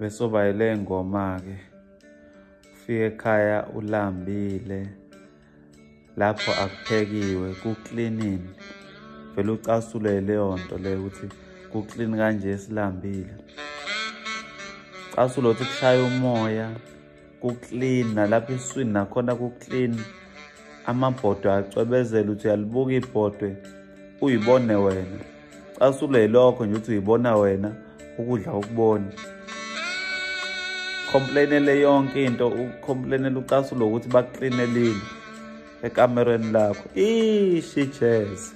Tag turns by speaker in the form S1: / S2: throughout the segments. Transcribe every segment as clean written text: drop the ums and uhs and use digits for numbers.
S1: Bese uba yile ngoma-ke, ufike ekhaya ulambile, lapho akuphekiwe, kuklinini. Vele ucasule leyo nto leyo ukuthi kuklini kanje silambile. Casule ukuthi kushaya umoya, kuklin, nalapha esiswini nakhona kuklin. Amabhodwe acwebezela, uthi uyalibuka ibhodwe uyibone wena. Casule yilokho nje ukuthi uyibona wena, ukudla ukubona. Complainele yonke into, ucomplainele ucasule ukuthi bakuklinelile ekamerweni lakho. Ish, ijazz.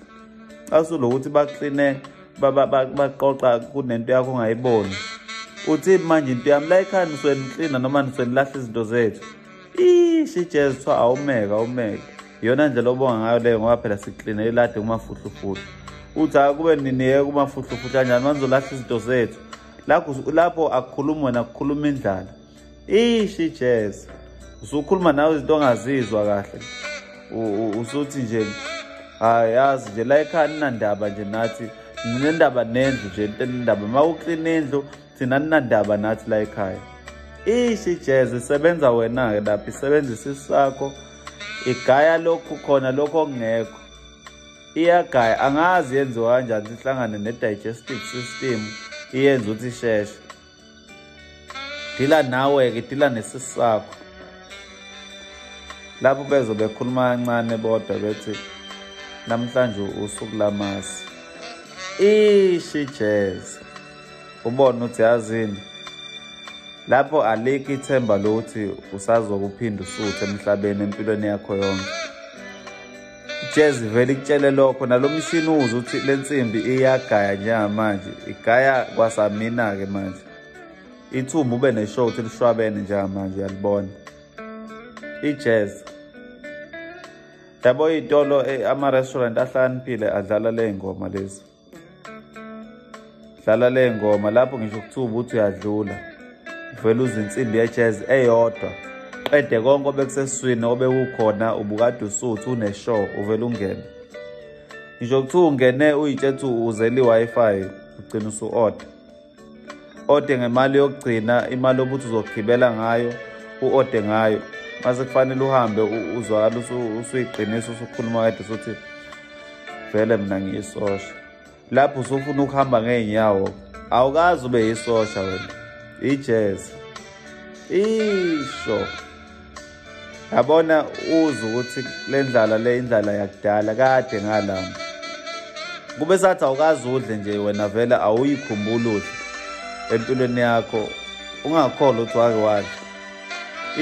S1: Casule ukuthi bakline, baqoqa kunento yakho ongayiboni. Uthi manje into yami la ekhaya nisuke niklina noma nisuke nilahla izinto zethu. Ish, ijazz kuthiwa awumeke, awumeke. Iyona ndlela obonga ngayo leyo, ngoba phela sikline ilade kumafuhlufuhlu. Uthi akube niniyeke kumafuhlufuhlu kanjani manje uzolahla izinto zethu. Lapho akukhulumi wena, kukhuluma indlala. Ish, ijazz. Usukhuluma nawe izinto ongazizwa kahle. Usuthi nje hayi yazi nje la ekhaya ninandaba nje nathi, ninendaba nendlu nje, ninendaba uma uklina indlu thina ninandaba nathi la ekhaya. Ish, ijazz isebenza wena-ke lapho, isebenza isisu sakho, igaya lokhu khona lokho okungekho. Iyagaya, angazi yenziwa kanjani ihlangane ne-digestive system iyenza ukuthi isheshe. Dila nawe-ke, dila nesisu sakho. Lapho bezo bekhuluma kancane bodwa bethi namhlanje usuku lamasi. Ish, ijazz. Ubone ukuthi yazini. Lapho alikho ithemba lokuthi usazokuphinda usuthe emhlabeni empilweni yakho yonke. Ijazz vele ikutshele lokho, nalo mshini uzwe ukuthi le nsimbi iyagaya njengamanje, igaya kwasamina-ke manje. Ithumba ube neshow ukuthi lishwabene njengamanje, uyalibona. Ijazz. Yabo iy'tolo, ama-restaurant ahlakaniphile adlala le ngoma lezi. Dlala le ngoma lapho ngisho kuthiwa ukuthi uyadlula, uvele uzwe insimbi ye-jazz eyodwa, qede konke obekusesiswini obekukhona ubukade usuthi une-show, uvele ungene. Ngisho kuthiwa ungene uyitshela ukuthi uzele i-Wi-Fi, ugcina usu-order. Ode ngemali yokugcina, imali obuthi uzogibela ngayo, u-ode ngayo. Mase kufanele uhambe uzwakala usuyiqinisa, usukhuluma wedwa usuthi vele mina ngiyisosha. Lapho usufuna ukuhamba ngey'nyawo, awukaze ube yisosha wena. Ijazz. Isho. Yabona uzwe ukuthi le ndlala le indlala yakudala kade ngalamba. Kube sathi awukaze udle nje wena, vele awuyikhumbuli udle empilweni yakho, ungakholwa ukuthi wake wadla.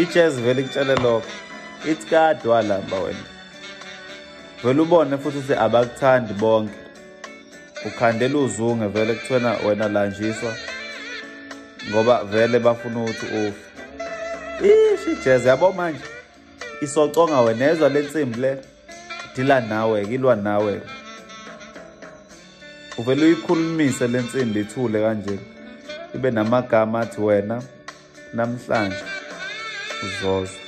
S1: Ijazz vele ikutshele lokho, ithi kade walamba wena. Vele ubone futhi ukuthi abakuthandi bonke. Ukhandela uzunge vele kuthiwa wena lanjiswa ngoba vele bafuna ukuthi ufe. Ish, ijazz yabo manje isoconga wena, ezwa le nsimbi le, dila nawe, ilwa nawe. Uvele uyikhulumise le nsimbi ithule kanje, ibe namagama athi wena namhlanje uzozwa.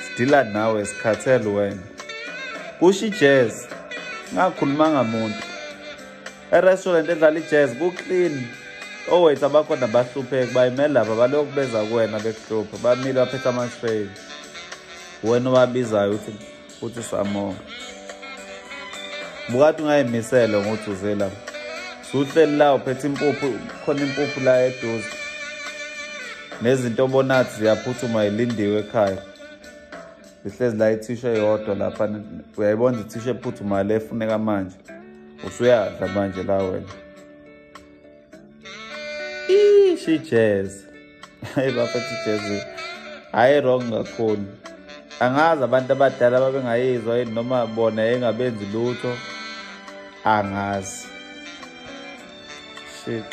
S1: Sidila nawe, sikhathele wena. Kusho ijazz, ngakhulumanga muntu. E-restaurant edlala ijazz ku-clean. Owaiter abakhona bahlupheke, bayimele lapha, balokhu beza kuwena bekuhlupha, bamile baphethe ama-tray. Wena obabizayo uthi samo. Bukade ungayimisele ngokuthi uze la. Usuhleli la uphethe impuphu, khona impuphu la eduze. Nezinto obonathi ziyaphuthuma ilindiwe ekhaya. Ihlezi la ithishu eyodwa lapha, uyayibona ithishu ephuthumayo le efuneka manje. Usuyadla manje la wena. Ish, ijazz. Hayi bafethu, ijazz hayi wrong kakhulu. Angazi abantu abadala babengayizwa yini noma bona engabenzi lutho, angazi. Shit.